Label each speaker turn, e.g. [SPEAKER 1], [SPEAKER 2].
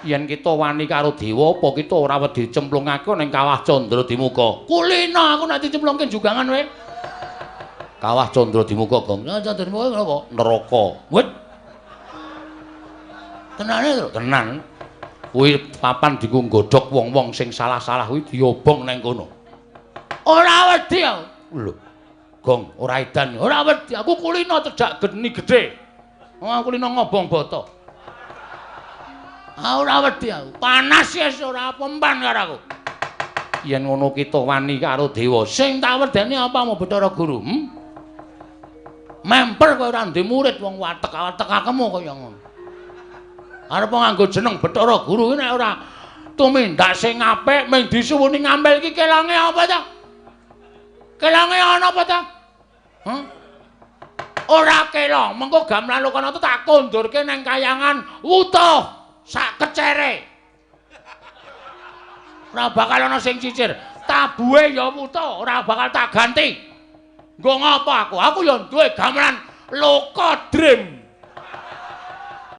[SPEAKER 1] Yen kita wani karo dewa apa kita ora wedi cemplungake ning Kawah Candra Dimuka? Kulino aku nek dicemplungke jugangan kowe. Kawah Candra Dimuka, Gong. Candra Dimuka napa? Neraka. Wit. Tenane to? Tenan. Kuwi papan dienggo nggodhog wong-wong sing salah-salah kuwi diobong nang kono. Ora wedi aku. Lho. Gong, ora edan. Ora wedi aku kulino cedhak geni gedhe. Wong aku kulino ngobong bata. Ah, ora wedi aku. Panas wis ora pempan karo aku. Yen ngono kita wani karo dewa. Sing tak wedeni apamu Bathara Guru? Hmm? Memper kowe ora ndek murid wong watek-watekakemu kaya ngono. Arep nganggo jeneng Bathara Guru nek ora tumindak sing apik mung disuwuni ngambil iki kelonge apa ta? Kelonge ana apa ta? Huh? Ora kelong, mengko gamelan Lokanata tak kondurke nang kayangan wutuh sak kecere. Ora bakal ana sing cicir. Tabuhe ya wutuh, ora bakal tak ganti. Nggo ngapa aku? Aku ya duwe gamelan Loka Dream.